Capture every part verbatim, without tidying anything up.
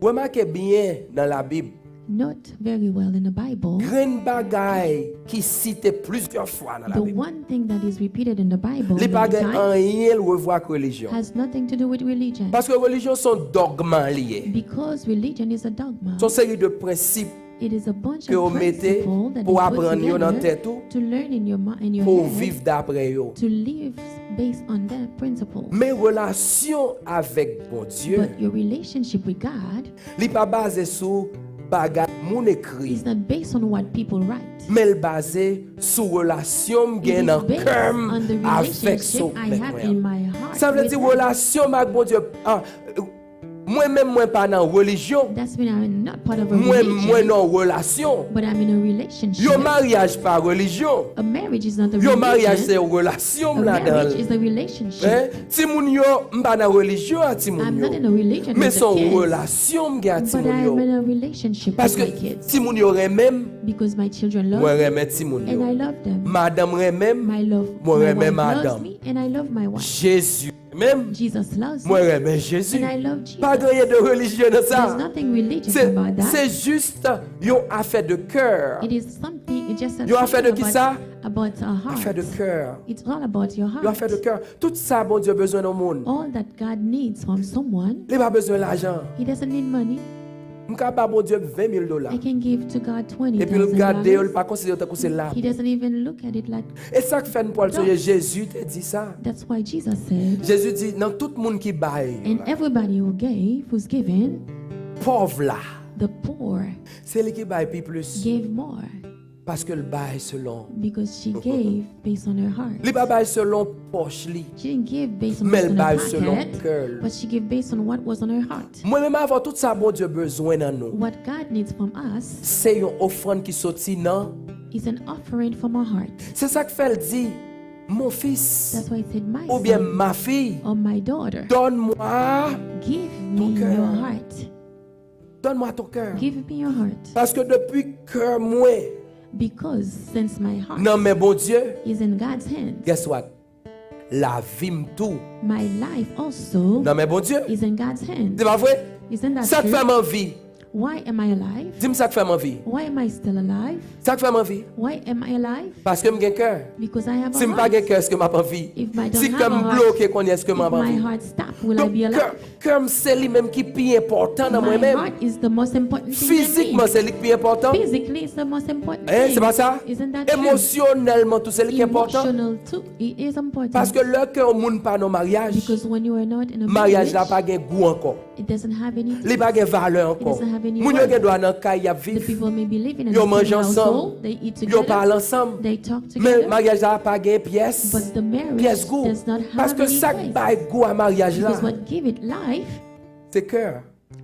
Remake byen nan Labib, Note very well in the Bible, grenn bagay ki site plizyè fwa nan the Labib, one thing that is repeated in the Bible li pa many gen times anyen l wè vwa ak relijyon. Has nothing to do with religion. Paske relijyon se yon dògma li ye. Because religion is a dogma. Se yon seri de prensip It is a bunch ke yo of mete principle that pou they put aprann yo nan together tèt ou, to learn in your, mi- in your pou w head, viv dapre yo. To live based on that principle. Men relasyon avèk Bondye, But your relationship with God li pa baze sou bagay moun ekri, is not based on what people write. men l baze sou relasyon m It gen is nan based kè m on the avèk relationship I Sovè have mwen in an. my heart. Sa vle With di him. Relasyon m ak Bondye, ah, mwen menm mwen pa nan relijyon. That's when I'm not part of a Mwen, mwen religion, nan relasyon. But I'm in a relationship. Yon maryaj pa relijyon. A marriage is not a Yon maryaj religion. Se yon relasyon A m ladan marriage l. Is a relationship. Hein? Timoun yo, m pa nan relijyon a timoun I'm yo. Not in a religion Men with se the yon kids. Relasyon m gen a But timoun yo. I'm in a relationship with Paske my kids. Timoun yo renmen m, Because my children love mwen me renmen timoun and I yo. Love them. Madanm renmen m, My love, mwen my renmen wife loves madanm. Me and I love my wife. Jezi renmen m, Jesus loves mwen me renmen Jezi. And I love Jesus. Pa gen anyen de relijye nan sa. There's nothing religious Se about that. Se jis yon afè de kè. It is something, it's just a Yon afè de something kisa? About, about a heart. Afè de kè. It's all about your heart. Yon afè de kè. Tout sa Bondye bezwen nan moun. All that God needs from someone, Li pa bezwen lajan. He doesn't need money. M ka ba Bondye ven mil dola. I can give to God twenty Epi l thousand gade yo, li dollars. Pa konsidere yo tankou se la. He doesn't even look at it like E sa k fè n pral sonje Jezi te di sa. That's why Jesus said, Jezi di, nan tout moun ki bay, And everybody who gave, who's given, pòv la, the poor se li ki bay pi plis. Gave more. Paske l bay selon. Because she gave based on her heart. Li pa bay selon pòch li. She didn't give based on Men what's l in bay her selon pocket, kè l. But she gave based on what was on her heart. Mwen menm avè w, tout sa Bondye bezwen nan nou, What God needs from us se yon ofrann ki soti nan. Is an offering from our heart. Se sa k fè l di, mon fils, That's why he said, My oubyen son, ma fille, or my daughter, donne-moi give ton me cœur. Your heart. Donne-moi ton cœur. Give me your heart. Paske depi kè mwen, Because since my heart nan men Bondye, is in God's hands, guess what? Lavi m tou my life also nan men Bondye. Is in God's hands. Se pa vre? Isn't that Sa k fè true? M anvi. Why am I alive? Di m sa k fè m anvi. Why am I still alive? Sa k fè m anvi. Why am I alive? Paske m gen kè. Because I have a Si m pa heart. Gen kè, èske m ap anvi? If I Si don't kè have m a heart, bloke, kounye a èske m If ap my anvi? heart stop, will I Donk, be kè, alive? Kè m se li menm ki pi enpòtan nan mwen My menm. Heart is the most important thing than Fizikman, me. Se li ki pi enpòtan. Physically, it's the most important Hein, thing. Se pa sa? Isn't that true? Emosyonèlman tou, se li ki enpòtan. Emotional too, it is important. Paske lè ke yon moun pa nan maryaj, Because when you are not in a maryaj marriage, la pa gen gou ankò. It doesn't have any Li pa gen valè ankò. It doesn't have any Moun yo worth. Gen dwa nan kay y ap The viv. People may be living in Yo the manje same ansanm. Household, they eat Yo together, pale ansanm. They talk Men together, maryaj la pa gen pyès. But the marriage Pyès gou. Does not have Paske any sa k taste. Bay gou a maryaj la, Because what give it life, se kè.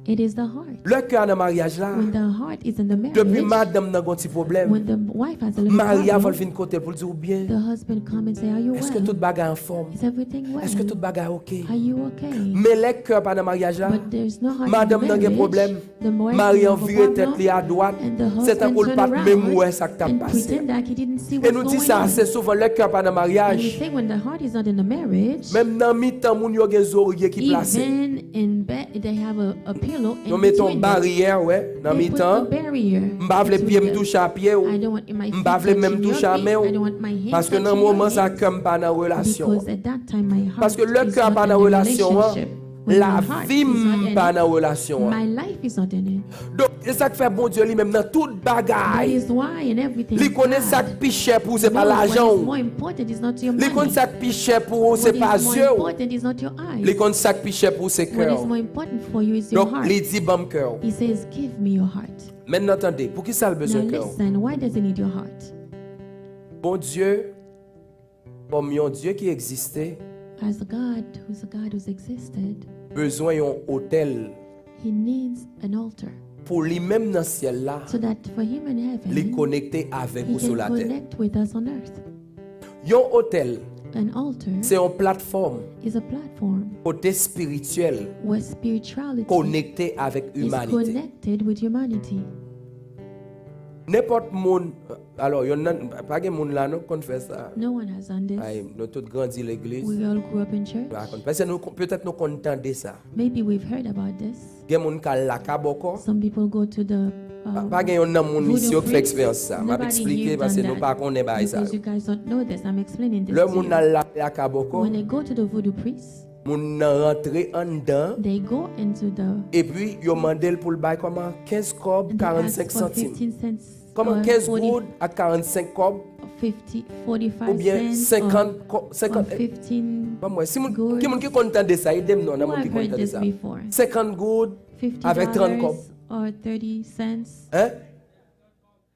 It is the heart. Lè kè a nan maryaj la, When the heart is in the marriage, depi madanm nan gen yon ti pwoblèm, When the wife has a little mari a fò l problem, vin kote l pou l di w byen. The husband come and say, "Are you well? Èske tout bagay anfòm? Is everything well? Èske tout bagay ok? Are you okay?" Men lè kè a pa nan maryaj la, But there's no heart in the madanm nan gen marriage. Pwoblèm, The wife mari an have a vire tèt problem, li adwat, And the se tankou husband l pa turn t menm around wè sa k t ap and pase. Pretend like he didn't see E what's nou di going sa, on. Se souvan lè kè a pa nan maryaj, And we say when the heart is not in the marriage, menm nan mitan moun yo gen zorye ki plase. Even in bed, they have a, a pillow in Yo mete yon between them. Baryè, wè, nan They put mitan. A barrier M pa vle between pye m them. Touche a pye w. I don't want my feet M pa vle menm touching your touche a feet. Men w. I don't want my hands Paske nan touching your moman sa hands. Kè m pa nan relasyon. Because at that time my heart Paske lè is kè a not pa in nan a relasyon an, relationship. When my heart lavi is not m in pa it, nan relasyon an. My life is not in it. Donk, se sa k fè Bondye li menm nan tout That bagay, is why in everything Li konnen sa k pi chè pou ou, se pa lajan w. What is more important is not your money. Li konn sa k pi chè pou ou, se What pa is more zye w. Important is not your eyes. Li konn sa k pi chè pou ou, se kè What is w. more important for you is your Donk, heart. Li di, Ban m kè w. He says, "Give me your heart." Menn nan tande, pou ki sa l Now bezwen kè w? Listen, why does he need your heart? Bondye, kòm yon Dye ki egziste, As God, who's a God who's existed, bezwen yon otèl he needs an altar pou li menm nan syèl la, so that for him in heaven, li konekte avèk he ou sou can latè. Connect with us on earth. Yon otèl, An altar se yon platfòm is a platform kote espirityèl where spirituality konekte avèk is imanite. Connected with humanity. Nenpòt moun, alò, yonn nan, pa gen moun la non k konn fè sa. No one has done this. Ay, nou tout grandi legliz. We all grew up in church. Pa konn, paske nou, petèt nou konn tande sa. Maybe we've heard about this. Gen moun k al laka bòkò. Some people go to the Pa, uh, pa gen yon nan moun isi yo k fè voodoo eksperyans sa. M ap Nobody eksplike here paske done nou that pa konnen bagay sa. Because you guys don't know this. I'm explaining this Lè to moun you. nan al laka bòkò, When they go to the voodoo priest, moun nan rantre anndan, they go into the epi yo mande l pou l bay kòman kenz kòb, and they ask karannsenk for santim. fifteen cents, Kòman uh, kenz forty, goud ak karannsenk kòb, fifty, forty-five oubyen cents, senkant or, kò- or senkant, fifteen ban mwen, si moun, gourds. Ki moun ki konn tande sa, ede m non, nan Who moun ki have konn heard tande this sa. Before? Senkant goud, Fifty avèk trant kòb. Dollars or thirty cents? Hein?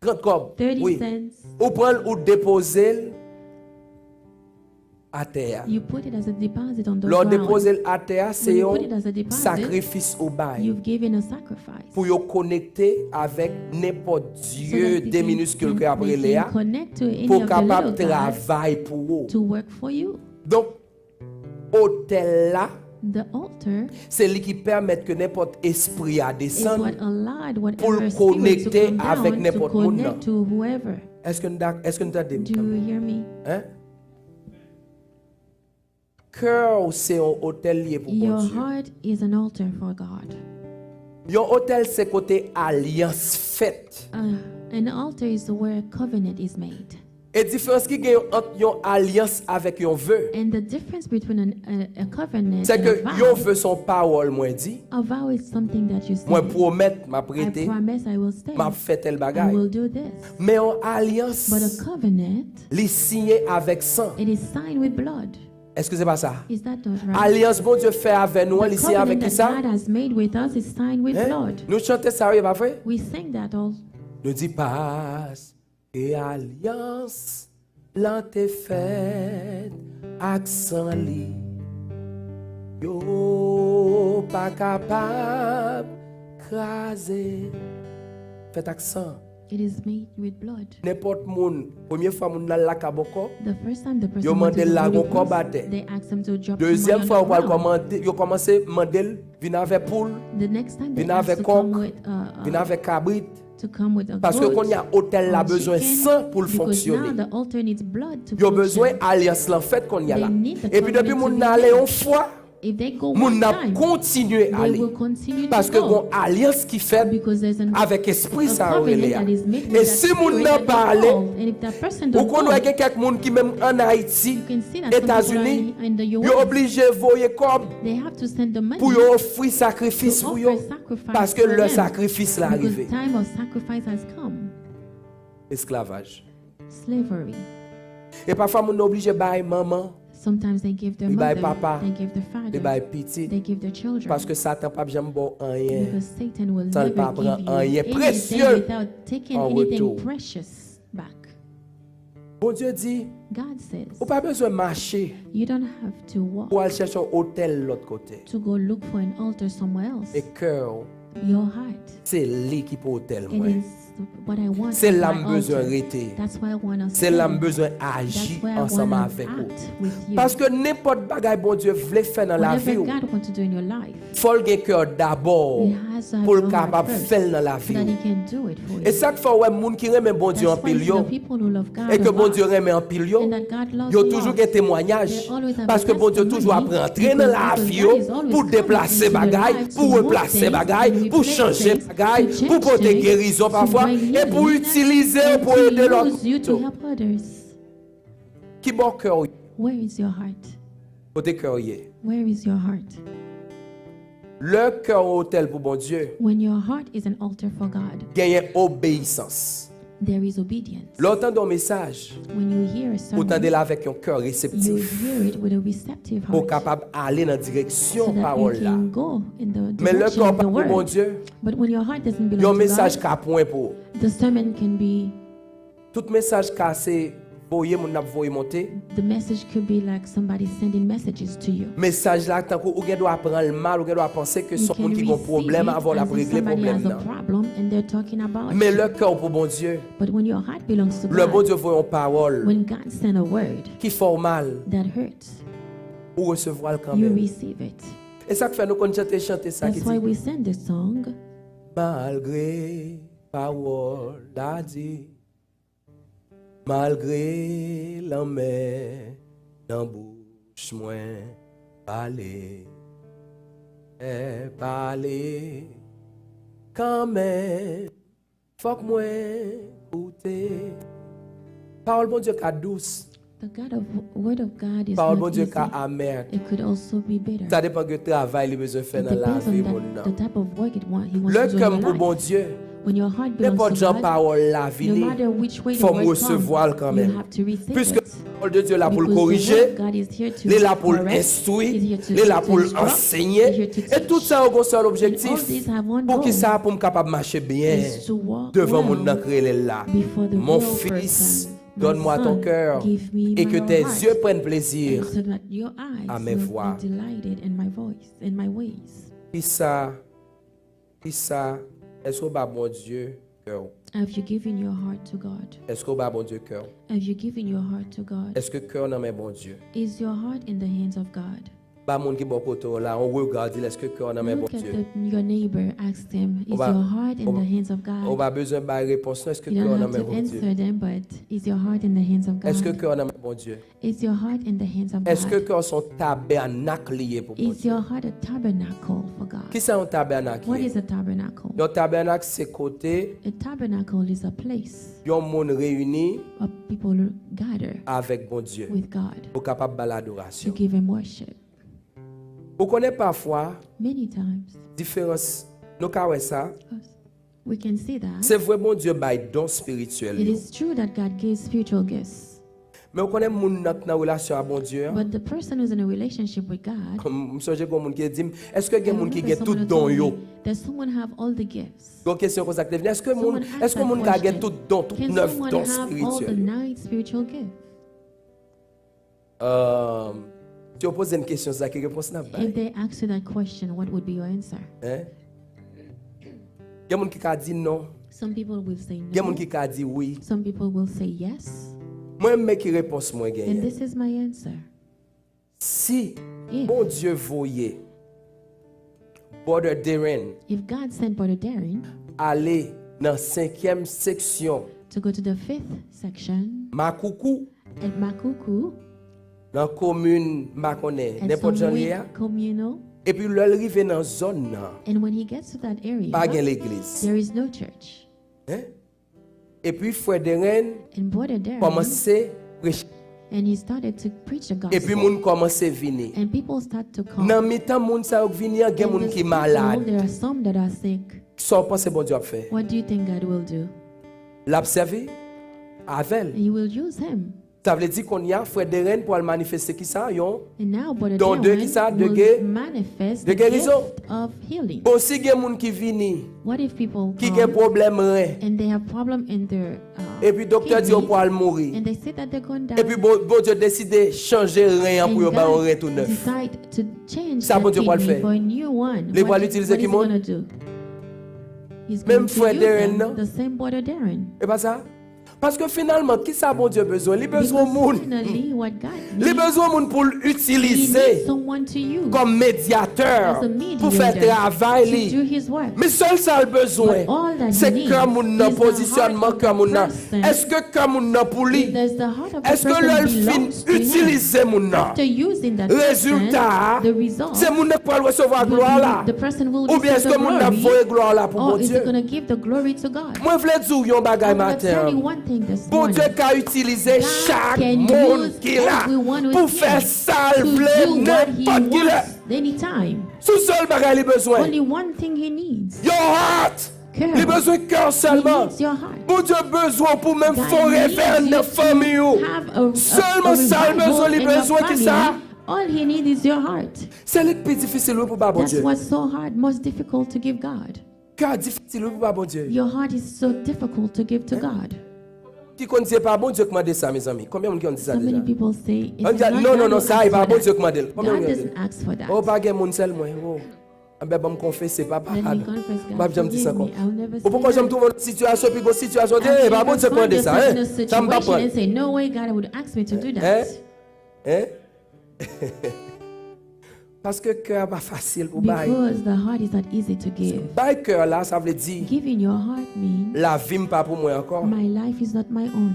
Trant kòb. Thirty Wi. Cents. Ou pran l, ou depoze l atè a. You put it as a deposit on the Lè w ground. Depoze l atè a, se When you yon put it as a deposit, sakrifis ou bay you've given a sacrifice. Pou yo konekte avèk nenpòt So dye that they de can, miniskil can, ke ap they rele a, can connect to any pou of the kapab little gods travay pou ou. To work for you. Donk, otèl la, The altar se li ki pèmèt ke nenpòt espri a is desann what allowed pou l whatever spirit to konekte come avèk down to nenpòt moun nan. Connect to whoever. Èske n dak-, èske n tande m? Do you hear me? Hein? Kè w se yon otèl li ye pou Your Bondye. Heart is an altar for God. Yon otèl se kote alyans fèt. Uh, an altar is where covenant is made. E diferans ki gen ant yon alyans avèk yon ve, And the difference between an, a, a covenant se and ke a vow, yon ve se yon pawòl mwen di, a vow is something that you say. Mwen pwomèt m ap I rete, promise I will stay. M ap fè tèl I bagay. Will do this. Men yon alyans, But a covenant, li siyen avèk san. It is signed with blood. Èske se pa sa? Is that not right? Alyans Bondye fè avè nou an, The li siyen avèk covenant kisa? That God has made with us is signed with Hein? Blood. Nou chante sa, wi, pa vre? We sing that all. Nou di, paske alyans lan te fèt ak san li, yo pa kapab kraze. Fèt ak san. It is made with blood. Nenpòt moun, premye fwa moun nan laka bòkò, The first time the person yo mande l lagon kòb atè. They ask them to drop Dezyèm money fwa, on yo pral the ground. Kòmande, yo kòmanse mande l vin avè poul, The next time they vin ask avè to kòk, come with, uh, uh, vin avè kabrit. To come with a Paske goat kounye a otèl la or bezwen chicken, san pou l because fonksyonnen. Now the altar needs blood to Yo bezwen function. Alyans lan fèt kounye a They la. Need the Epi depi covenant moun to nan be ale made. Yon fwa, If they go moun one nan ap time, kontinye they ale. Will continue Paske to go. Gon alyans ki fèt Because there's an, avèk espri a sa yo covenant rele a. That is made E with that Si moun spirit nan that pa they ale, call. And if that person ou don't konn go, wè gen kèk moun ki menm ann Ayiti, you can see that some people are Etazini, in the U S. Yo oblije voye kòb They have to send the money pou yo ofri sakrifis to pou yo. Offer sacrifice Paske for lè them, sakrifis la because rive. Time of sacrifice has come. Esklavaj. Slavery. E pafwa moun nan oblije bay manman, Sometimes they give their li bay mother, papa, they give their father, li bay pitit, they give their children. Paske Satan p ap janm ba w anyen Because Satan will san l never pa pran give you anyen anything presye without taking an anything retou. Precious back. Bondye di, God says, ou pa bezwen mache you don't have to walk pou al chèche yon otèl lòt kote. To go look for an altar somewhere else. E kè w, Your heart, se li ki pou otèl it mwen. Is what I want Se as la my m bezwen altar. Rete. That's why I want to Se la stand. M bezwen aji That's why I ansanm wanna avèk ou. Act with you. Paske nenpòt bagay Bondye vle fè nan lavi Whatever w, God wants to do in your life, fò l gen kè w dabò He has to have pou l your heart kapab first, fè l nan lavi so that w. He can do it for you. E sa k fè w wè moun ki renmen Bondye That's why anpil yo, the people who love God e ke a lot, Bondye renmen anpil yo, and that God loves yo a toujou lot, gen temwayaj. They always have a Paske Bondye testimony, toujou ap rantre nan because lavi God yo is always pou coming into deplase your bagay, life to pou move replase things, bagay, to pou replace chanje things, bagay, to pou change pote things, gerizon to pafwa, bring e pou healing, itilize yo and pou to ede lòt use you to moun. Help others. Ki bò kè w ye? Where is your heart? Kote kè w ye? Where is your heart? Lè kè w otèl pou Bondye, When your heart is an altar for God, genyen obeyisans. There is obedience. Lè w tande yon mesaj, When you hear a ou tande sermon, l avèk yon kè you reseptif, hear it with a receptive pou w heart, kapab ale nan so direksyon that you pawòl la. Can go in the Men lè kè w direction of pa the pou word. Bondye, But when your heart doesn't belong yon to mesaj God, ka pwen pou ou. The sermon can be Tout mesaj ka se voye moun n ap voye monte. The message could be like somebody sending messages to you. Mesaj la, tankou ou gen dwa pran l mal, ou gen dwa panse ke se yon moun ki gen yon pwoblèm avan l ap regle pwoblèm nan. You can receive it as if somebody has a problem and they're talking about Men lè you. kè w pou Bondye, But when your heart belongs to lè God, Bondye voye yon pawòl when God sent a word ki fè w mal, that hurts, ou resevwa l you kanmenm. Receive it. E sa k fè nou konn chante chante sa ki That's why di, we sing this song. Malgre Pawòl la di, malgre lanmè nan bouch mwen, pale, eh, pale kanmenm. Fòk mwen koute. Pawòl Bondye ka dous. The God of, word of God is Pawòl not Bondye easy. Ka amè. It could also be bitter. Sa depann de travay li bezwen fè nan lavi moun nan. Lè kè m pou Bondye, nenpòt jan pawòl la vini, fò m resevwa l kanmenm. Piske pawòl de Dye la pou l korije, li la pou l enstwi, li la pou l ansenye, e tout sa yo gon sèl objektif. Poukisa? Pou m kapab mache byen devan moun nan k rele l la. Mon fils, donne-moi ton cœur et que tes yeux prennent plaisir à mes voies. Kisa, kisa, èske w ba Bondye kè w? Have you given your heart to God? Èske w ba Bondye kè w? Have you given your heart to God? Èske kè w nan men Bondye? Is your heart in the hands of God? Ba moun ki bò kote w la yon rega, di l, èske kè w nan men Bondye? Look at the, your neighbor, ask them, is your heart in the hands of God? Ou pa bezwen bay repons non, èske kè w nan men Bondye? You don't have to answer them, but is your heart in the hands of God? Èske kè w nan men Bondye? Is your heart in the hands of God? Èske kè w se yon tabènak li ye pou Bondye? Is your heart a tabernacle for God? Kisa yon tabènak ye? What is a tabernacle? Yon tabènak se kote yon moun reyini avèk Bondye pou kapab ba l adorasyon. A people gather with God to give him worship. Ou konnen pafwa, many times, diferans, nou ka wè sa. Us. We can see that. Se vre Bondye bay don espirityèl yo. It is true that God gives spiritual gifts. Men ou konnen moun nan k nan relasyon a Bondye an? But the person who's in a relationship with God, m sonje gen moun ki di m, èske gen moun ki gen tout don yo? Does someone have all the gifts? Gon kesyon konsa k te vini, èske moun, èske moun ka gen tout don, tout nèf don espirityèl yo? Can someone have all the nine spiritual gifts? Um, si yo poze n kesyon sa, ki repons n ap bay? If they ask you that question, what would be your answer? Hein? Gen moun ki ka di non. Some people will say no. Gen moun ki ka di wi. Some people will say yes. Mwen menm ki repons mwen genyen. And this is my answer. Si Bondye voye Brother Darren, if God sent Brother Darren, ale nan senkyèm seksyon, to go to the fifth section, Makoukou, at Makuku, nan komin, m pa konnen, nenpòt jan l ye a. Epi lè l rive nan zòn nan, pa gen legliz. There is no church. Hein? Epi frè Darren kòmanse preche. And he started to preach the gospel. Epi moun kòmanse vini. And people start to come. Nan mitan moun sa yo k vini an, gen moun ki malad. In these people, there are some that are sick. Sa w panse Bondye ap fè? What do you think God will do? L ap sèvi avè l. He will use him. Sa vle di kounye a, frè Darren pral manifeste kisa? Yon don de kisa? De ge-, de gerizon. Bon, si gen moun ki vini, ki gen pwoblèm ren, epi doktè di yo pral mouri, epi Bon-, Bondye deside chanje ren an pou yo ba yon ren tou nèf. Sa Bondye pral fè? Li pral itilize ki moun? Menm frè Darren nan. E pa sa? Paske finalman, kisa Bondye bezwen? Li bezwen moun. Li bezwen moun pou l itilize kòm medyatè pou fè travay li. Men sèl sa l bezwen, se kè moun nan, pozisyònman kè moun nan. Èske kè moun nan pou li? Èske lè l fin itilize moun nan, rezilta a, se moun nan k pral resevwa glwa la? Oubyen èske moun nan ap voye glwa la pou Bondye? Mwen vle di w yon bagay maten an. Bondye ka itilize chak moun ki la pou fè sa l vle nenpòt ki lè. Se yon sèl bagay li bezwen. Your heart. Li bezwen kè w sèlman. Bondye bezwen w pou menm fè yon revèy nan fanmi w. Sèlman sa l bezwen, li bezwen kisa? Se li k pi difisil wi pou ba Bondye. Kè a difisil wi pou ba Bondye. Your heart is so difficult to give to God. Ki konn di e pa Bondye k mande sa, mezanmi? Konbyen moun ki konn di sa deja? Ann di, non, non, non, sa e pa Bondye k mande l. Konbyen moun ki konn di? Oh, pa gen moun, sèl mwen. Oh. Anben, ban m konfese, papa, padon. M p ap janm di sa ankò. Ou poko janm twouve w nan sitiyasyon, epi gon sitiyasyon, w di, e pa Bondye k mande sa, hein? Sa m p ap pran. Hein? Hein? Paske kè a pa fasil pou bay. Because the heart is not easy to give. Bay kè la, sa vle di, Giving your heart means lavi m pa pou mwen ankò. My life is not my own.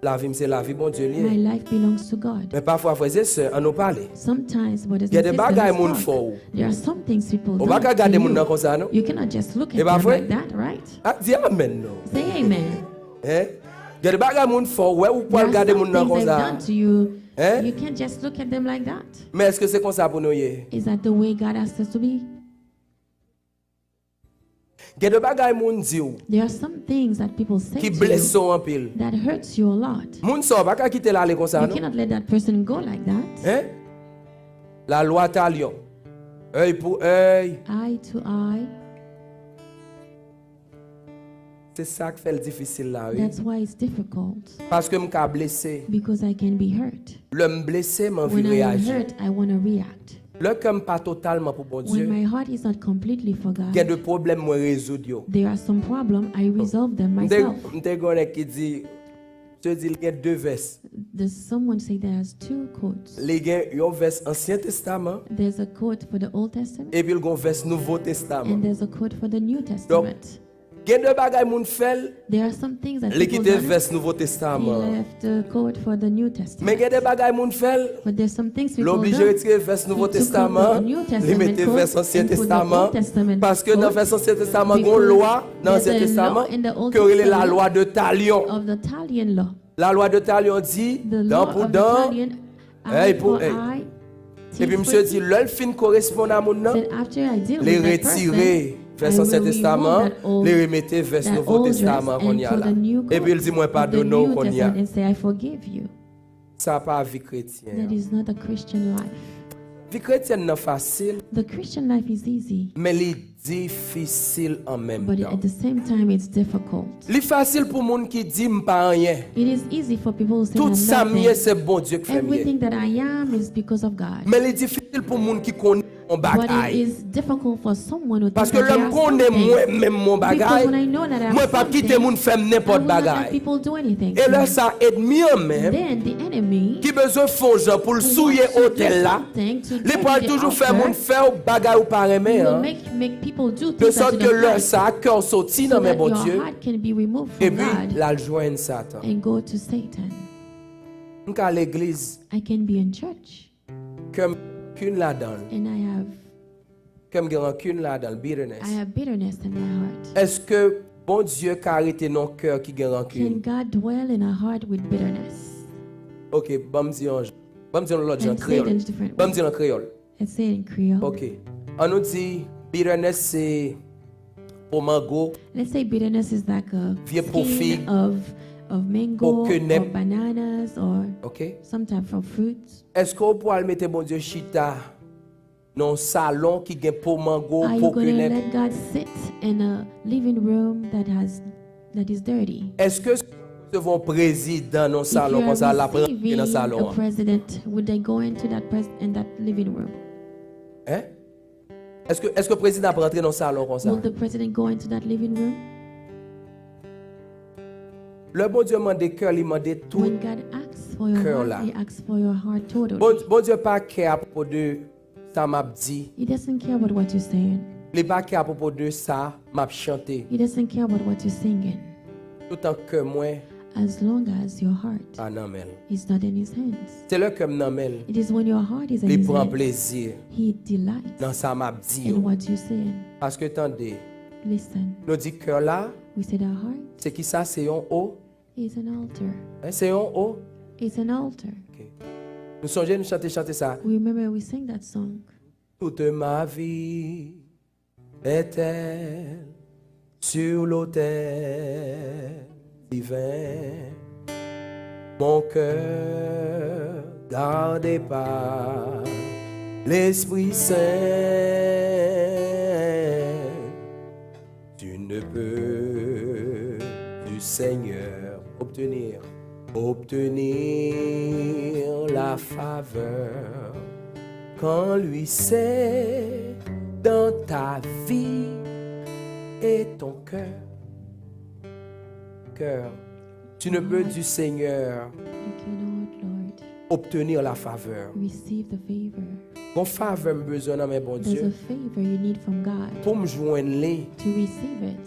Lavi m se lavi Bondye li My ye. Life belongs to God. Men pafwa, frè e sè, an nou pale. Sometimes, brothers Gen and de sisters, bagay let's moun talk. Fè w. There are some things people Ou do pa ka to gade moun you. Nan konsa, non? You cannot just look at E pa them vre? Like that, right? Ah, di amen, non. Say amen. Hein? Gen de bagay moun Fè w, wè ou There pral are gade some moun Nan things they've konsa. Done to you. Hein? You can't just look at them like that. Men èske se konsa pou nou ye? Is that the way God asked us to be? Gen de bagay moun di w There are some things that people say ki to blese you w anpil. That hurts you a lot. Moun sa w pa ka kite l ale konsa, You non? Cannot let that person go like that. Hein? Lalwa talyon. Œil pou œil. Eye to eye. Se sa k fè l difisil la, wi. That's why it's difficult. Paske m ka blese. Because I can be hurt. Lè m blese, m anvi When I am reyaji. Hurt, I want to react. Lè kè m pa totalman pou When Bondye, my heart is not completely for God, gen de pwoblèm mwen rezoud yo. There are some problem, I resolve them M te myself. M te gen yon nèg ki di, misye di l gen de vès. There's someone say that has two coats. Li gen yon vès Ansyen Testaman, There's a coat for the Old Testament epi l gen yon vès Nouvo Testaman. And there's a coat for the New Donk, Testament. Gen de bagay moun fè l, There are some things that li people kite done. Vès Nouvo He Testaman. Left the coat for the New Men Testament. Gen de bagay moun fè l, But there's some things li people oblije done. Retire vès Nouvo He took off the Testaman, New li Testament mete coat Vès Ansyen and put the Testaman, Old Testament paske nan coat Vès Ansyen Testaman gen yon because lwa nan there's Ansyen a law Testaman in the Old ke yo rele Testament lalwa de talyon. Of the Talion law. Lalwa de talyon di, The dan law pou of the dan, Talion, eye eye pou for eye. eye, Epi teeth misye for di, teeth. Lè l fin koresponn a moun nan, Said after I deal li with that person, retire Vès I Ansyen will remove Testaman, that old, li remete Vès that Nouvo old dress Testaman and kounye a put la. The new coat Epi l di, Mwen of the padone w New kounye a. Testament and say, I forgive you. Sa pa vi kretyen. That is not a Christian life. Vi kretyen nan fasil, The Christian life is easy, men li difisil an menm but tan. At the same time, it's difficult. Li fasil pou moun ki di, M pa anyen. It is easy for people to say Tout I'm sa m ye, nothing. Se Bondye k fè m ye. Everything that I am is because of God. Men li difisil pou moun ki konnen yon But it bagay. is difficult for someone who thinks Paske that lè they m are konnen mwen something. Menm mon Because bagay, when I know that I'm mwen p ap kite something, moun fè m I nenpòt will not let bagay. People do anything E to lè me. Sa, ènmi an menm, Then the enemy ki bezwen fè yon jan pou l who souye wants to do otèl la, something to li do pral the toujou fè moun altar fè w bagay ou pa renmen will an. Make, make people do De things that sòt you ke don't lè like, sa, kè w soti so nan men That your Bondye, Heart can be removed from epi God l al jwenn Satan. And go to Satan. M ka legliz, I can be in church kè m kout ladan l. And I have Kè m gen rankin ladan l, bitterness. I have bitterness in my heart. Èske Bondye ka rete nan kè ki gen rankin? Can God dwell in a heart with bitterness? Ok, ban m di yon jan. Ban m di yon lòt jan, And say it kreyòl. In a different Ban m way. Di l an kreyòl. Let's say it in Creole. Ok. An nou di, bitterness se po mango. Let's say bitterness is like a Vye po skin fig. Of, of mango Po kenèp. Or bananas or Ok. Some type of fruits. Èske w pral mete Bondye chita nan yon salon ki gen po mango, Are po you gonna kenèp? Let God sit in a living room that has that is dirty? Èske si w resevwa yon prezidan nan yon salon konsa, l ap rantre nan salon A an? President, would they go into that pres in that living room? Hein? Èske èske prezidan ap rantre nan yon salon konsa? Will the president go into that living room? Lè Bondye mande kè, li mande tout. When God asks for your Kè heart, la. He asks for your heart totally. Bon, Bondye pa kè apwopo de sa m ap di. He doesn't care about what you're saying. Li pa kè apwopo de sa m ap chante. He doesn't care about what you're singing. Toutan kè mwen As long as your heart pa nan men l. Is not in his hands. Se lè kè m nan men l, It is when your heart is in li his pran hands. Plezi He delights nan sa m ap di in yo. What you saying. Paske tande, Listen. Nou di kè la, We said our heart se ki sa? Se yon o? Is an altar. Hein, se yon o? Is an altar. Ok. Nou sonje nou chante chante sa. We remember we sing that song. Toute ma vie est-elle sur l'autel divin. Mon cœur gardé par l'Esprit Saint. Tu ne peux du Seigneur obtenir, obtenir la faveur qu'en lui c'est dans ta vie et ton cœur. Cœur. Tu ne peux du Seigneur You cannot, Lord, obtenir la faveur. Receive the favor. Gon favè m bezwen nan men There's Bondye. A favor you need from God. Pou m jwenn li, to receive it,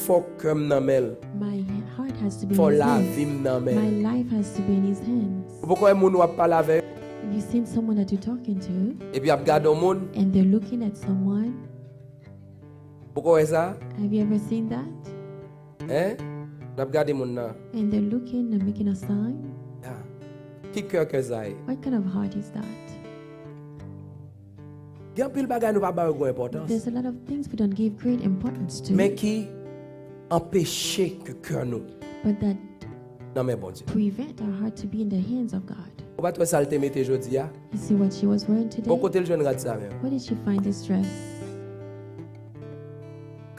fòk kè m nan men l. My heart has to be in Fò lavi m nan men l. My life has to be in His hands. Ou poko wè moun w ap pale avè yo? Have you seen someone that you're talking to? Epi y ap gade yon moun. And they're looking at someone. Ou poko wè sa? Have you ever seen that? Hein? N ap gade moun nan. And they're looking and making a sign. Yeah. Ki kè kè sa ye? What kind of heart is that? Gen anpil bagay nou pa ba yo gwo enpòtans. There's a lot of things we don't give great importance to. Men ki anpeche ke kè nou But that nan men Bondye. Prevent our heart to be in the hands of God. Ou pa t wè sa l te mete jodi a? You see what she was wearing today? Bon, kote l jwenn rad sa menm? Where did she find this dress?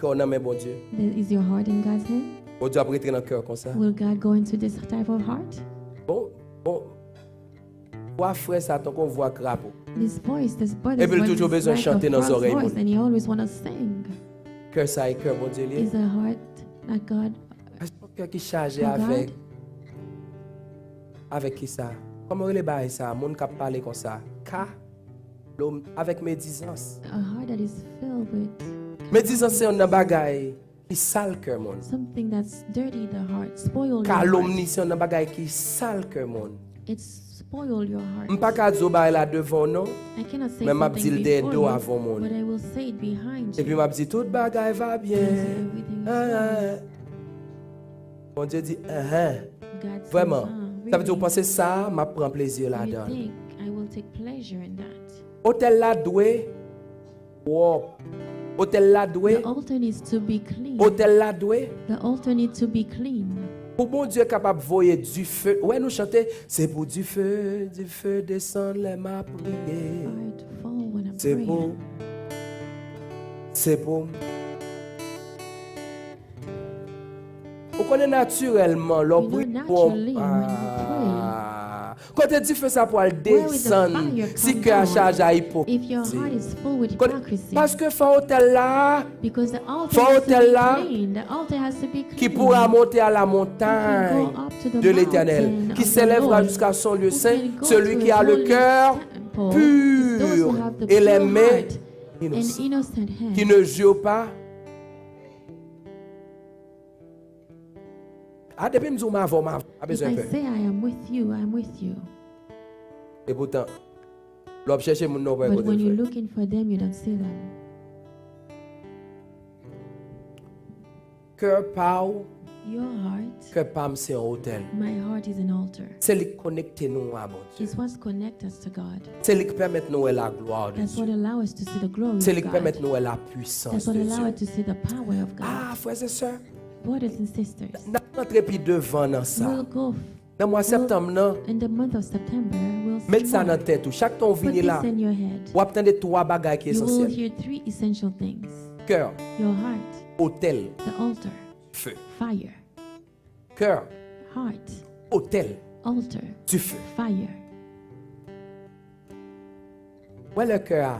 Kè w nan men Bondye? The- Is your heart in God's hand? Bondye ap rete nan kè w konsa? Will God go into this type of heart? Bon, bon. Vwa frè sa tankou yon vwa krapo. This voice, this brother's Epi l voice toujou is bezwen like a chante nan frog's zòrèy voice, moun. And he always wanna sing. Kè sa e kè Bondye li ye? Is a heart that God Èske yon kè ki chaje For God? Avèk avèk kisa? Kòman yo rele bagay sa? Moun k ap pale konsa. Ka lom avèk medizans. A heart that is filled with Medizans se yon nan bagay ki sal kè moun. Something that's dirty the heart, spoil your heart. Kalomni se yon nan bagay ki sal kè moun. It spoil your heart. M pa ka di w bagay la devan w non, I cannot say men m ap di something l dèyè before do you, avè w moun. But I will say it behind you. Epi m ap di tout bagay va byen. And I say everything is fine. Bondye di, enhen. God says, vrèman. Ah, really? Sa vle di ou panse sa, m ap pran plezi ladan l. You think I will take pleasure in that? Otèl la dwe pwòp. Otèl la dwe. The altar needs to be clean. Otèl la dwe. The altar needs to be clean. Pou Bondye kapab voye dife. Wè nou chante, se pou dife, dife desann lè m ap priye. Fire to fall when I'm praying. Se pou. Se pou. Ou konnen natirèlman, lè w priye pou yon. Kote dife sa pwal desann si kè a chaje a ipokrizi? Paske fò otèl la, fò otèl la ki poura monte à la montagne de l'Éternel, qui s'élèvera jusqu'à son lieu saint, celui qui a le cœur pur et les mains innocentes, qui ne jure pas. A, depi m di w m avè w, m avè w, pa bezwen pè. If I say I am with you, I am with you. Epoutan, lè w ap chèche moun nan, ou pa wè kote l fèt. But when you're looking for them, you don't see them. Kè pa w, your heart, kè pa m se yon otèl. My heart is an altar. Se li k konekte nou a Bondye. It's what connects us to God. Se li k pèmèt nou wè la gloire de Dieu. That's what allow us to see the glory of God. Se li k pèmèt nou wè la puissance de Dieu. That's what allow us to see the power of God. Ah, frè e sè, brothers and sisters, n ap rantre pi devan nan sa. We'll go. Nan mwa septanm nan, in the month of September, we'll see more. Met sa nan tèt ou. Chak tan w vini la, put this in your head, w ap tande twa bagay ki esansyèl. You will hear three essential things. Kè, your heart, otèl, the altar, feu, fire. Kè, heart, otèl, altar, dife, fire. Wè lè kè a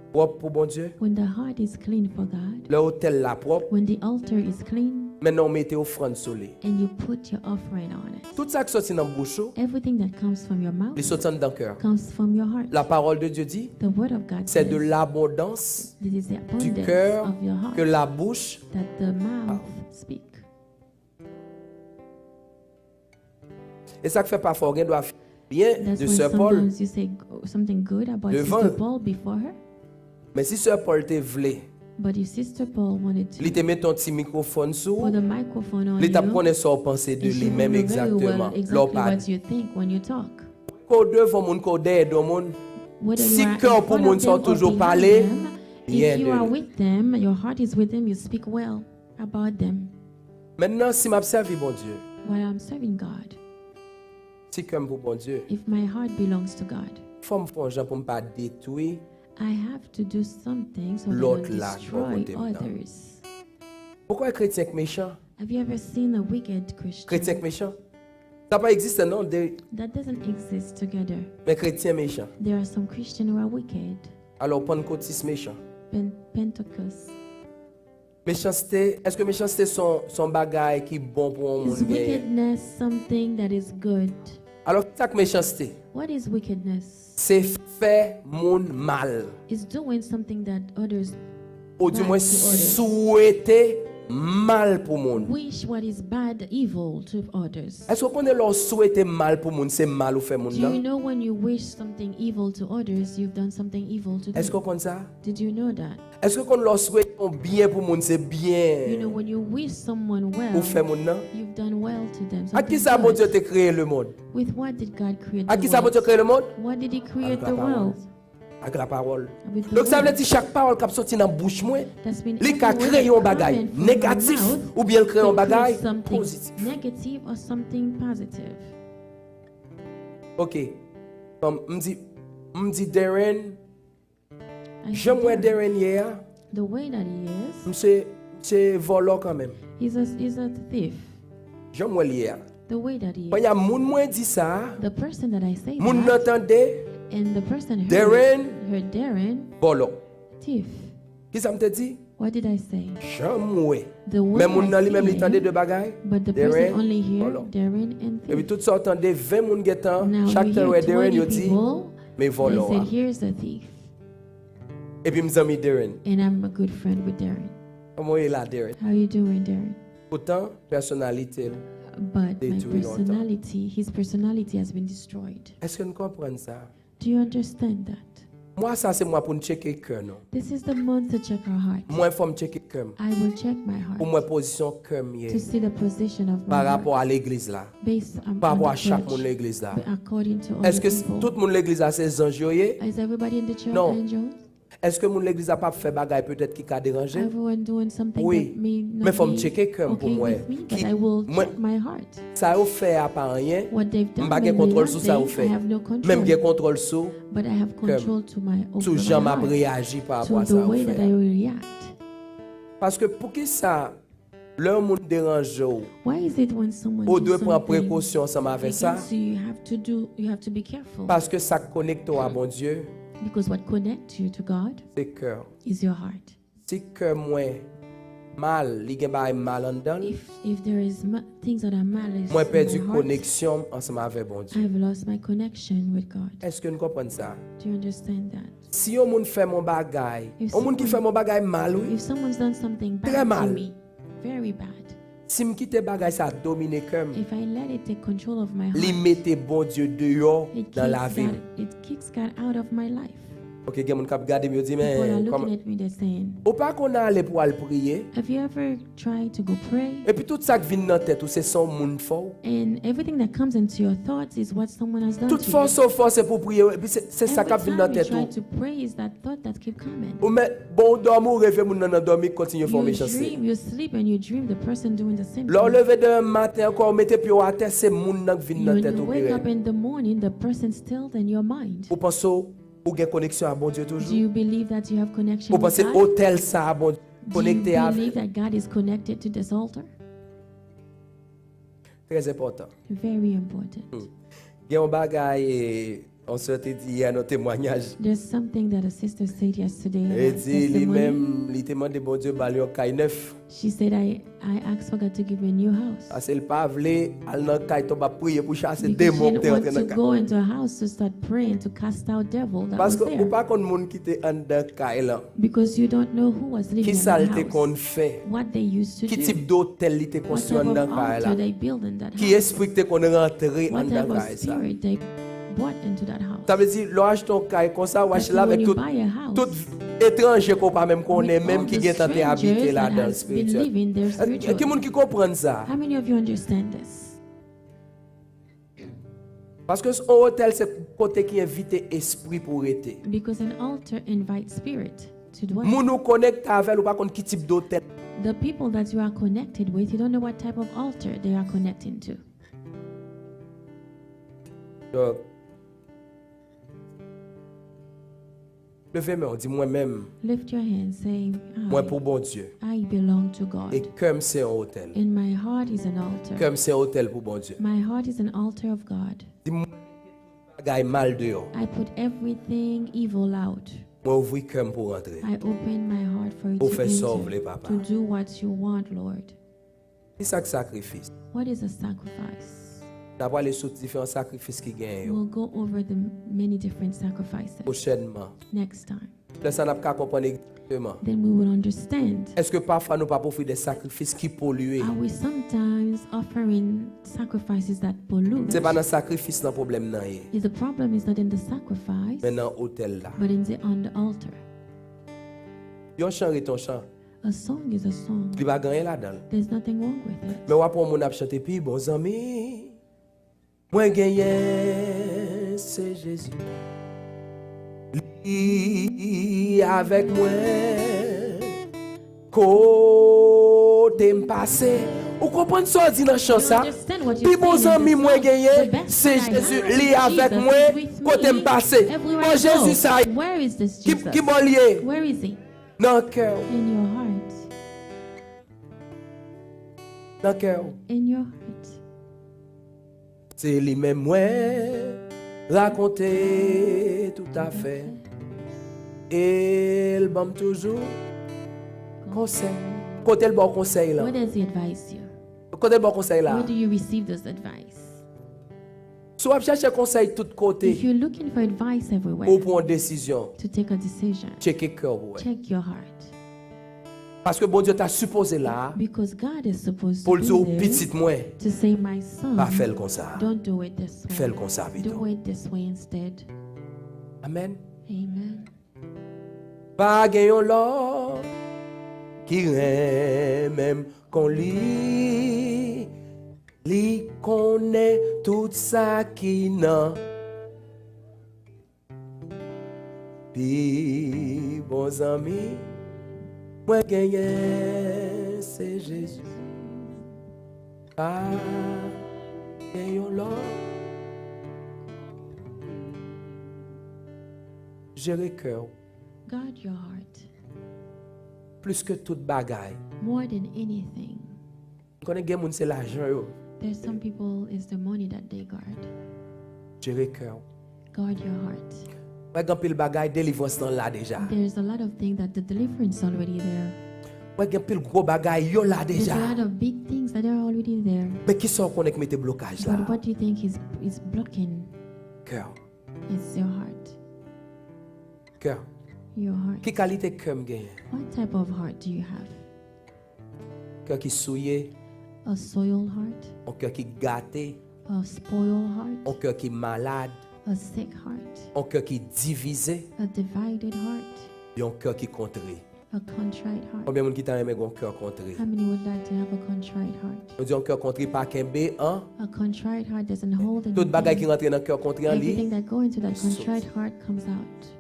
pwòp pou Bondye. When the heart is clean for God, lè otèl la pwòp, when the altar is clean, men nan w mete ofrann sou li. And you put your offering on it. Tout sa k soti nan bouch ou, everything that comes from your mouth, li soti anndan kè a. Comes from your heart. La parole de Dieu dit, the word of God says, c'est de l'abondance du cœur que la bouche parle. This is the abundance of your heart that the mouth speak. E sa k fè pafwa w gen dwa fè byen de sè Pòl devan l. Men si sè Pòl te vle, li te mete yon ti mikwofòn sou ou, li t ap konnen sa w panse de li menm egzakteman lè w pale. Ke w devan moun, ke w dèyè do moun, si kè w pou moun sa w toujou pale byen de li. Mentnan, si m ap sèvi Bondye, while I'm serving God, si kè m pou Bondye, if my heart belongs to God, fò m fè yon jan pou m pa detwi I have to do something so that I don't destroy others. Lòt la bò kote m nan. Ou kwè kretyen k mechan? Have you ever seen a wicked Christian? Kretyen k mechan? Sa pa egziste non, de. That doesn't exist together. Men kretyen mechan. There are some Christians who are wicked. Alò, Pannkotis mechan. Pen- Pentecost. Mechanste, èske mechanste se yon, se yon bagay ki bon pou yon moun genyen? Is wickedness something that is good? Alò, ki sa k mechanste? What is wickedness? Se fè moun mal. Is doing something that others Ou di mwen swete mal pou moun. Wish what is bad evil to others. Èske w konnen lè w swete mal pou moun, se mal ou fè moun Do you nan? Know when you wish something evil to others, you've done something evil to them? Èske w konn sa? Did you know that? Èske w konn lè w swete yon byen pou moun, se You know, byen when you wish someone well, ou fè moun nan? You've done well to them. Ak ki sa Bondye te kreye lemonn? With what did God create Ak ki sa Bondye kreye lemonn? What did He create the world? Ak lapawòl. With the Donk sa vle word. Di chak pawòl k ap soti nan bouch mwen, That's been li ka every word kreye yon that bagay coming from my negatif mouth oubyen l kreye yon could create bagay something pozitif. Negative or something positive. Ok. Kòm m di, m di Darren, I jan m wè said, Darren ye a, The way that he is, m se, m se vòlò kanmenm. He's a, he's a thief. Jan m wè l ye a. The way that he is. Kounye a moun mwen di sa a, The person that I say moun nan that, tande, and the person heard, Darren, heard Darren, vòlò. Thief. Ki sa m te di? What did I say? Jan m wè. The way Men moun I nan li see menm li tande him, de bagay. But the Darren, person only hear vòlò. Darren and Epi thief. Tout sa w tande, ven moun gentan, Now chak you tan yo wè hear Darren, yo twenty di, people, men they vòlò said, a. Here's the thief. Epi m zanmi Darren. And I'm a good friend with Darren. Kòman w ye la, Darren? How you doing, Darren? Poutan, pèsonalite l. But my Detwi lontan. Personality, his personality has been destroyed. Èske n konprann sa? Do you understand that? Mwa sa se mwa pou n tcheke kè nou. This is the month to check our heart. Mwen fò m tcheke kè m. I will check my heart. Pou m wè pozisyon kè m ye. To see the position of my Pa heart. Rapò a legliz la. Based on, Pa on rapò a the chak church, moun legliz la. But according to all Èske the people. Tout moun legliz la se zanj yo ye? Is everybody in the church Non. Angels? Èske moun legliz la p ap fè bagay petèt ki ka deranje? Everyone doing something Wi. That may not Men fò m be tcheke kè m pou okay m wè. With me, but I will check my heart. Sa yo fè a pa anyen. What they've done M pa gen may be kontwòl one sou sa yo thing, fè. I have no control. Men m gen kontwòl sou But I have kè m. Control to my, over Sou my jan m ap heart, reyaji pa to rapò a the sa yo way that fè. I react. Paske poukisa lè yon moun deranje w, Why is it when someone ou do dwe pran something prekosyon ansanm avè sa? Against you, you have to do, you have to be careful. Paske sa k konekte w a Bondye, Because what connects you to God se kè w. Is your heart. Si kè mwen mal, li gen bagay mal anndan l, If, if there is ma- things that are malice mwen in pèdi my heart, koneksyon m ansanm avè Bondye. I've lost my connection with God. Èske n konprann sa? Do you understand that? Si yon moun fè m yon bagay, If yon moun ki someone- fè m yon bagay mal, wi. If someone's done something Trè bad mal. To me, very bad. Si m kite bagay sa domine kè m, If I let it take control of my li heart, mete Bondye deyò it nan kicks lavi m. God, it kicks God out of my life. Ok, gen moun k ap gade m, yo di, People are men looking kòman? At me, they're saying, Ou pa konn ale pou al priye? Have you ever tried to go pray? Epi tout sa k vin nan tèt ou, se sa yon moun fè w. And everything that comes into your thoughts is what someone has done Tout to you. Fòse w fòse pou priye, epi se se sa k ap Every vin time nan you tèt try ou. To pray is that thought that keep coming. Ou men, bon, w dòmi, w reve moun nan nan dòmi, kontinye fè w You mechanste. Dream, you sleep and you dream the person doing the same Lè w thing. Leve demen maten ankò, w mete pye w atè, se moun nan k vin nan When tèt you ou wake ki up in the morning, the person still in your mind. Ou panse w, ou gen koneksyon a Bondye Do toujou? You believe that you have connection Ou with panse God? Otèl sa a Bondye Do you konekte avè believe that God is connected to this altar? Trè enpòtan. Very important. Gen yon bagay, eh, yon sè te di yè nan temwanyaj. There's something that a sister said yesterday in E her di li testimony. Menm, li te mande Bondye ba l yon kay nèf. She said, I, I asked for God to give me a new house. Paske l pa vle al nan kay tonbe ap priye pou chase Because she demon k didn't te want antre nan to kay. Go into a house to start praying to cast out devil that was Paske ou there. Pa konn moun ki te anndan kay lan. Because you don't know who was living Ki in sa the l te house. Konn fè? What they used to Ki do. Tip dotèl li te What konstwi type anndan of kay altar la? They build in that Ki house. Espri ki te konn rantre What anndan type of kay sa? Spirit they brought into that house. Sa vle di, lè w achte yon kay konsa, w That achte l avèk when you tout, buy a house, tout etranje ke w pa menm konnen with menm all ki the gentan te abite strangers ladan that has been espirityèl. Living there spiritually. Ki moun ki konprann sa? How many of you understand this? Paske yon otèl se kote ki envite espri pou rete. Because an altar invites spirit to dwell. Moun ou konekte avè l, ou pa konn ki tip dotèl. The people that you are connected with, you don't know what type of altar they are connecting to. Donk, leve men w, di mwen menm, Lift your hand, say, mwen pou Bondye. I belong to God. E kè m se yon otèl. And my heart is an altar. Kè m se yon otèl pou Bondye. My heart is an altar of God. Di mwen bagay mal deyò. I put everything evil out. Mwen ouvri kè m pou w antre. I open my heart for you Ou to fè sa w vle, enter, Papa. To do what you want, Lord. Ki sa k sakrifis? What is a sacrifice? N ap prale sou diferan sakrifis ki genyen yo. We'll go over the many different sacrifices pwochènman. Next time. Lè sa, n ap ka konprann egzakteman. Then we will understand. Èske pafwa nou p ap ofri de sakrifis ki polye? Are we sometimes offering sacrifices that pollute? Se pa nan sakrifis nan pwoblèm nan ye, Is the problem is not in the sacrifice, men nan otèl la. But in the, on the altar. Yon chan ret yon chan. A song is a song. Li pa gen anyen ladan l. There's nothing wrong with it. Men w ap wè yon moun ap chante pi bon zanmi. Mwen genyen se Jezi. Li avèk mwen kote m pase. Ou konprann sa w di nan chan sa? Pi bon zanmi mwen genyen se Jezi. Li avèk mwen kote m pase. Bon, Jezi sa ki bò l ye? Nan kè w. Nan kè w. Se li menm mwen rakonte tout afè. E l ban m toujou konsèy. Kote l ba w konsèy la? Where does he advise you? Kote l ba w konsèy la? Where do you receive this advice? Si w ap chèche konsèy tout kote, If you're looking for advice everywhere, ou pran yon desizyon, to take a decision, tcheke kè w pou wè. Check your heart. Paske Bondye ta sipoze la Because God is supposed pou to l di w, be there pitit mwen, to say, "My son, pa fè l konsa. Don't do it this way. Fè l konsa pito." Do it this way instead." Amèn. Amen. Pa gen yon lòm ki renmen m kon li. Li konnen tout sa ki nan pi bon zanmi mwen genyen se Jezi. Pa gen yon lòt. Jere kè w. Guard your heart Plis ke tout bagay. More than anything. M konnen gen moun se lajan yo. There's some people is the money that they guard. Jere kè w. Guard your heart. Wè gen pil bagay delivrans nan la deja. There's a lot of things that the deliverance already there. Wè gen pil gwo bagay yo la There's a deja. Lot of big things that are already there. Men kisa w konnen k mete blokaj la? But what do you think is is blocking? Kè w. It's your heart. Kè w. Your heart. Ki kalite kè m genyen? What type of heart do you have? Kè ki souye. A soiled heart. Yon kè ki gate. A spoiled heart. Yon kè ki malad. A sick heart. Yon kè ki divize. A divided heart. Yon kè ki kontre. A contrite heart. Konbyen moun ki ta renmen gen yon kè kontre? How many would like to have a contrite heart? Nou di yon kè kontre pa kenbe an. A contrite heart doesn't hold anything. Tout bagay ki rantre nan kè kontre an li. Everything that go into that contrite heart comes out.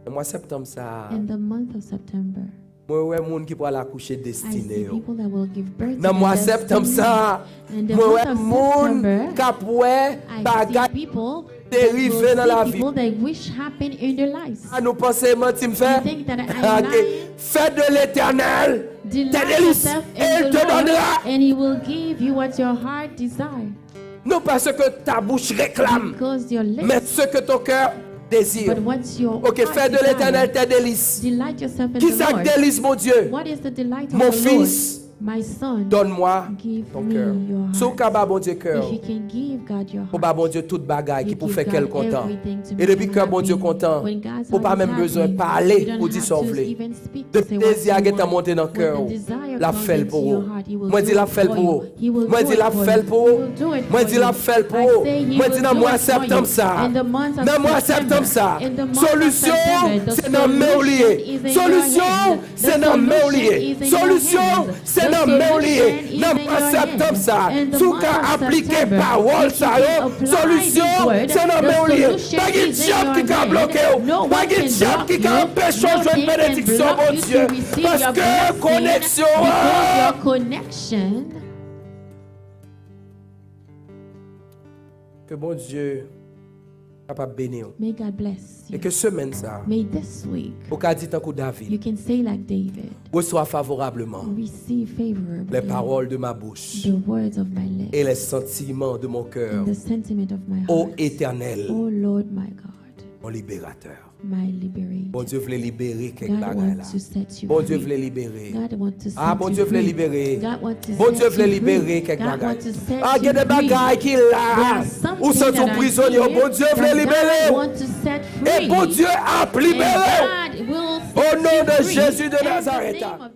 Nan mwa septanm sa a, In the month of September, mwen wè moun ki pral akouche I destine see yo. People that will give birth to Nan mwa their septanm destiny. sa a, In the mwen wè month of moun September, k ap wè I see bagay people te that rive will nan see lavi. People that wish happen in their lives. A nou panse manti m fè? You think that I am Ok. Lying? Fais de l'Éternel tes Delight délices, yourself et il in te the Lord, donnera. And He will give you what your heart desire. Non pas ce que ta bouche réclame, Because your mais lips, ce que ton cœur désire. But what's your Ok, heart fais de desire? L'Éternel tes délices. Delight yourself in Qui the ça Lord. Délice, mon Dieu? What is the delight of Mon the Lord? Fils, My son, donne-moi give ton me cœur. your Si w heart. Ka ba Bondye kè If w, you can give God your ou ba heart, Bondye tout bagay ki you pou give fè kè l God kontan. Everything to E make depi him kè Bondye happy. Kontan, When God's ou pa heart is menm bezwen happy, pale you don't pou di have sa w to vle. Even speak to Depi say what dezi a you gentan want. Monte nan kè When w, the desire l ap comes fè l into pou your ou. Heart, he will Mwen do di l ap it fè l for pou you. ou. He will do it Mwen for di l ap fè l you. pou ou. He will do it Mwen di for l ap you. fè l pou I ou. say he Mwen will di nan do mwa it for you. Septanm sa a. In the month of Nan mwa September. Septanm sa a. In the month of Solisyon September, the se nan men w li ye. solution is in your Solisyon hand. The se nan men w li ye. solution is in your Solisyon hand. se nan men w li ye. Nan mwa septanm sa a, si w ka aplike pawòl sa yo, solisyon se nan men w li ye. Pa gen dyab ki ka bloke w. Pa gen dyab ki ka anpeche w jwenn benediksyon Bondye. Paske koneksyon an. Ke Bondye kapab beni w. May God bless you. E ke semèn sa a, May this week, ou ka di tankou David, you can say like David, reçois favorablement receive favorably les paroles de ma bouche the words of my lips et les sentiments de mon cœur. and the sentiment of my Ô heart. Éternel, Oh Lord my God, Mon liberatè. My liberator. Bondye vle libere kèk God bagay la. Wants to set you Bondye free. Vle libere. God wants to set Ah, Bondye you vle free. Libere. God wants to Bondye set Vle you libere free. Kèk God bagay. Wants to set Ah, you gen de free. Bagay ki la. Ou santi ou prizonye. Bondye vle libere. God wants to set free. E Bondye ap libere. And God will set Au you nom de free. Jésus de In the Nazareth. Name of